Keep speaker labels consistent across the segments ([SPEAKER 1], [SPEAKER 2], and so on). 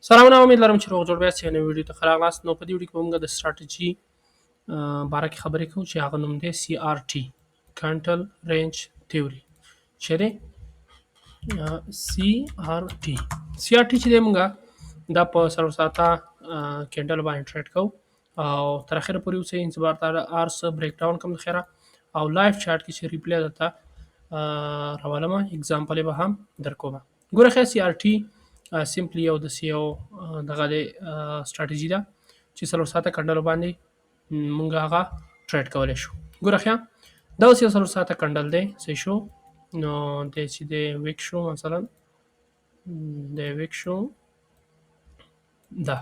[SPEAKER 1] سلامونه، امید لرم چې روغ جوړ به یاست. یو نوې ویډیو ته ښه راغلاست. نو په دې ویډیو کې به موږ د ستراتیژي باره کې خبرې کوو چې هغه نوم دی سی آر ټي، کانټل رینج تیوري چې دی سی آر ټي. سی آر ټي چې دی، موږ دا په 4 ساعته candle باندې trade کوو او تر اخره پورې اوسئ. زه به درته هر څه break down کوم د خیره او live chart کې چې replay درته راولم، example به هم درکوم. ګوره ښه، CRT simply یو داسې یو دغه دی، ستراتیژي ده چې 4 ساعته candle باندې مونږ هغه trade کولی شو. ګوره ښه، دا اوس یو 4 ساعته candle دی، صحیح شو؟ نو دی چې دی wick شو، مثلا دی wick شو دا.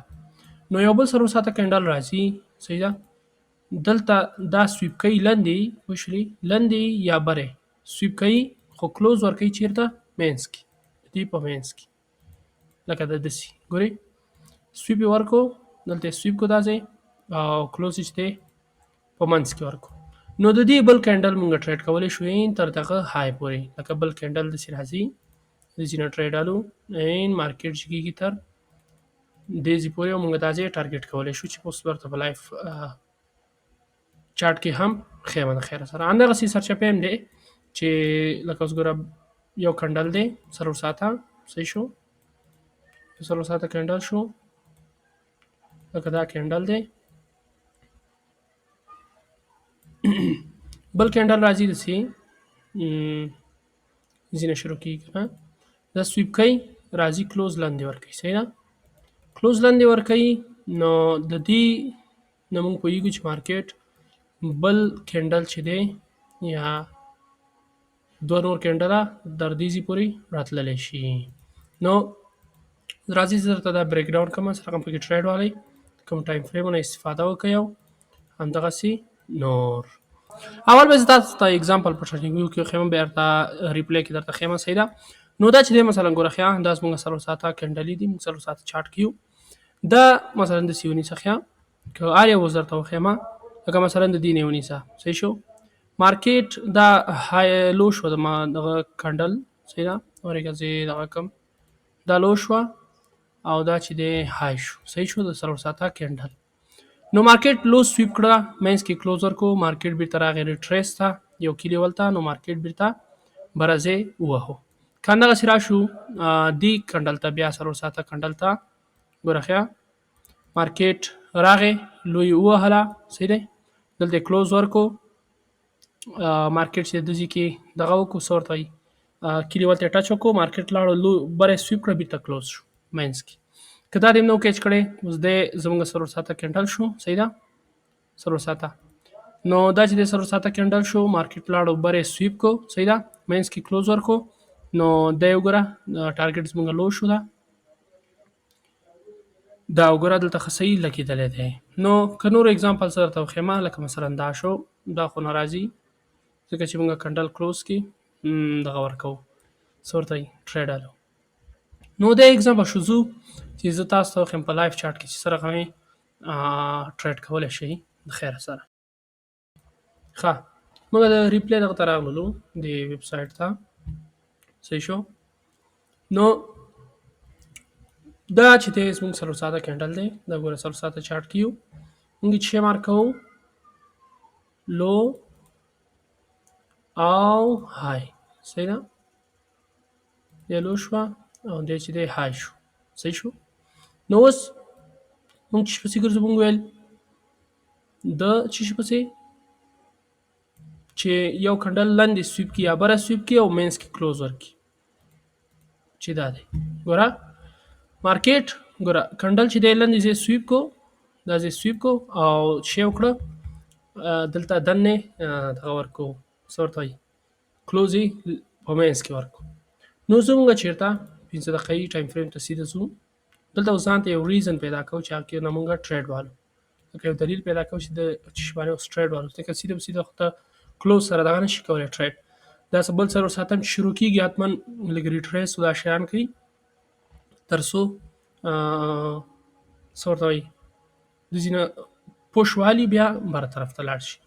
[SPEAKER 1] نو یو بل 4 ساعته candle راځي، صحیح ده؟ دلته دا sweep کوي لاندې وشولي، لاندې یا بره sweep کوي، خو close ورکوي. چیرته؟ منځ کې، دې په منځ کې، لکه د دسی ګوري، sweep یې ورکو، دلته sweep کو دا ځای او close چې دی په منځ کې ورکو. نو د دې بل candle مونږ trade کولی شو تر دغه high پورې، لکه بل candle داسې راځي، داسې نه trade الو این market چې کېږي تر دې ځای پورې، مونږ دا ځای target کولی شو چې اوس ورته په live chart کې هم ښیمه د خیره سره. همدغسې سرچپه هم دی چې لکه اوس ګوره، یو candle دی 4 ساعته، صحیح شو؟ 4 ساعته candle شو، لکه دا candle دی. بل candle راځي، داسې ځینې شروع کیږي که دا sweep کوي، راځي close لاندې ورکوي، صحیح ده؟ close لاندې ورکوي. نو د دې نه موږ پوهیږو چې market بل candle چې دی یا دوه نور candle ه در دې ځای پورې راتللی شي. نو راځي زه درته دا break down کوم، څه رقم پکې trade والی، کوم time frame ونه استفاده وکړئ او همدغسې نور. اول به زه تاسو ته example په TradingView کې ښیم، بیا درته replay کې درته ښیم، صحیح ده؟ نو دا چې دی، مثلا ګوره ښه، دا زموږ 4 ساعته candle ې دي، موږ 4 ساعته چارټ کې یو. دا مثلا داسې ونیسه ښه، که هر یو اوس درته وښیم، لکه مثلا د دې نه ونیسه، صحیح شو؟ market دا high low شو د ما دغه candle، صحیح ده؟ ورېږه، زه دغه کوم. دا low شوه او دا چې دی high شو، صحیح شو؟ د 4 ساعته candle. نو market low sweep کړه، منځ کې close ورکو، market بیرته راغی retrace ته، یو key level ته. نو market بیرته بره ځای ووهو. که همدغسې راشو دې candle ته، بیا 4 ساعته candle ته ګوره ښه، market راغی، low یې ووهله، صحیح دی؟ دلته close ورکو. market چې د ځای کې دغه وکړو، څه ورته وایي، key level ته touch وکړو، market لاړو، low بره sweep کړه، بیرته close شو منځ کې. که دا دې نو catch کړی، اوس دی زموږ 4 ساعته candle شو، صحیح ده؟ 4 ساعته. نو دا چې د 4 ساعته candle شو، market لاړو، بره sweep کو، صحیح ده؟ منځ کې close ورکو. نو دی وګوره، target زموږ low شو. دا دا وګوره، دلته ښه صحیح لګېدلی دی. نو که نور example سره درته وښیم، لکه مثلا دا شو. دا خو نه راځي ځکه چې موږ candle close کې دغه ورکوو، څه ورته وایي، trade الو. نو دا example شو. ځو چې زه تاسو ته وښیم په live chart کې چې څه رقم trade کولی شئ د خیره سره. ښه، موږ د replay دغه ته راغللو، د ویب سایټ ته، صحیح شو؟ نو دا چې دی زموږ 4 ساعته candle دی. دا ګوره، 4 ساعته چارټ کې یو. موږ چې مارک کوو low او high، صحیح ده؟ دی low شوه او دی چې دی high شو، صحیح شو؟ نو اوس موږ چې پسې ګرځو، موږ ویل د چې شي پسې چې یو candle لاندې sweep کی یا بره sweep کی او منځ کې close ورکي چې دا دی. ګوره market، ګوره candle چې دی لاندې ځای sweep کو، دا ځای sweep کو او شی وکړه، دلته دننه دغه ورکو، څه ورته وایي، close یې په منځ کې ورکو. نو زموږ چېرته 5 دقیقې time frame ته سیده ځو. دلته اوس ځان ته یو reason پیدا کوو چې هغه کې نه موږ trade والو، لکه یو دلیل پیدا کوو چې د څه شي باندې اوس trade والو، ځکه سیده په سیده خو ته close سره دغه نشي کولی trade. دا څه بل 4 ساعته چې شروع کېږي، حتما لږ retrace او دا شیان کوي تر څو څه ورته وایي، د ځینې push والی، بیا بر طرف ته لاړ شي.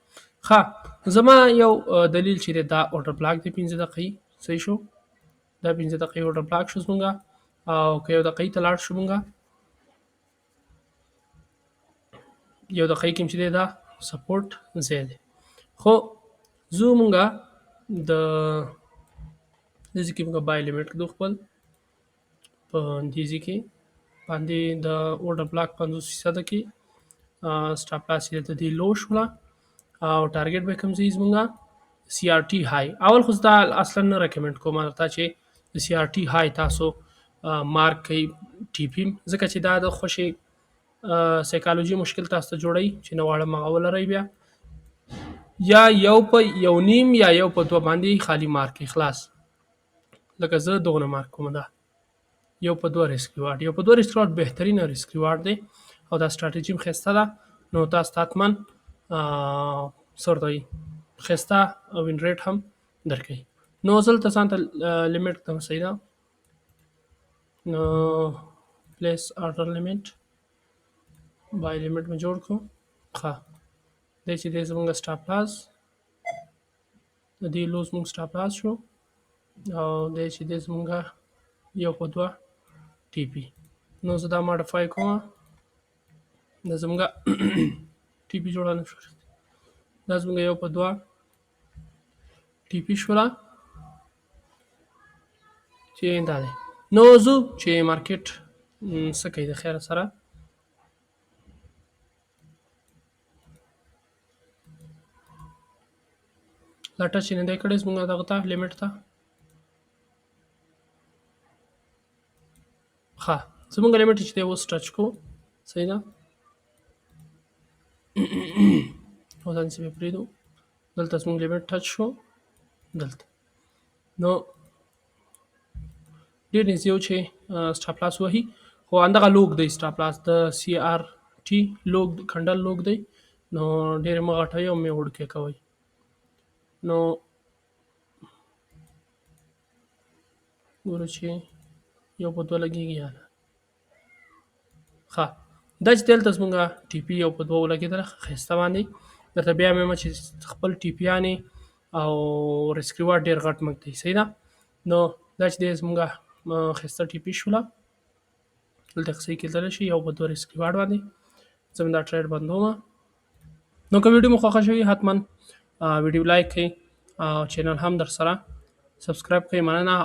[SPEAKER 1] ښه، زما یو دلیل چې دی دا order block دی 5 دقیقې، صحیح شو؟ دا 5 دقیقې order block شو زمونږه. او که 1 دقیقې ته لاړ شو مونږه یو دقیقه کې چې دی دا سپورټ ځای دی. خو زه مونږه د دې ځای کې مونږه buy limit کړو خپل په دې ځای کې باندې د order block 50% کې stop loss یې د دې low شوله او target به کوم ځای زمونږه CRT high. اول خو دا اصلا نه recommend کوم درته چې د CRT high تاسو مارک کوي TP، ځکه چې دا د خوشې سایکالوژي مشکل تاسو ته جوړوي چې نه غواړم هغه ولرئ. بیا یا یو په یو نیم یا یو په دوه باندې خالی مارک کوي خلاص. لکه زه دغونه مارک کوم، دا یو په دوه risk reward، یو په دوه risk reward بهترینه risk reward دی او دا ستراتیژي هم ښایسته ده. نو تاسو ته حتما څه ورته وایي ښایسته win rate هم درکوي. نو زه دلته ځان ته limit کړم، صحیح ده. نو place order limit buy limit مې جوړ کړو. ښه دی چې دی زمونږ stop loss د دې low زمونږ stop loss شو او دی چې دی زمونږ یو په دوه TP. نو زه دا modify کوم، دا زمونږ TP جوړه نه شوه، دا زمونږ یو په دوه TP شوله چې دا دی. نو زه چې market څه کوي د خیره سره لا touch یې نه دی کړی زمونږ دغه ته limit ته. ښه زمونږ limit چې دی اوس touch کو، صحیح ده. او دا داسې به پرېږدو. دلته زمونږ limit touch شو دلته. نو ډېر نږدې و چې stop loss وهي، خو همدغه low دی stop loss د CRT low candle low دی. نو ډېر مه غټوئ او مه وړوکی کوئ. نو ګورو چې یو په دوه لګېږي یا نه. ښه دا چې دلته زمونږ TP یو په دوه ولګېدله ښایسته باندې. درته بیا وایم چې خپل TP یانې او risk reward ډېر غټ مه ږدئ، صحیح ده. نو دا چې دی زمونږ ښایسته TP شوله، دلته صحیح کېدلی شي یو په دوه risk reward باندې. زه به دا trade بندوم. نو که ویډیو مو خوښه شوې حتما ویډیو like کړئ او channel هم در سره subscribe کړئ. مننه.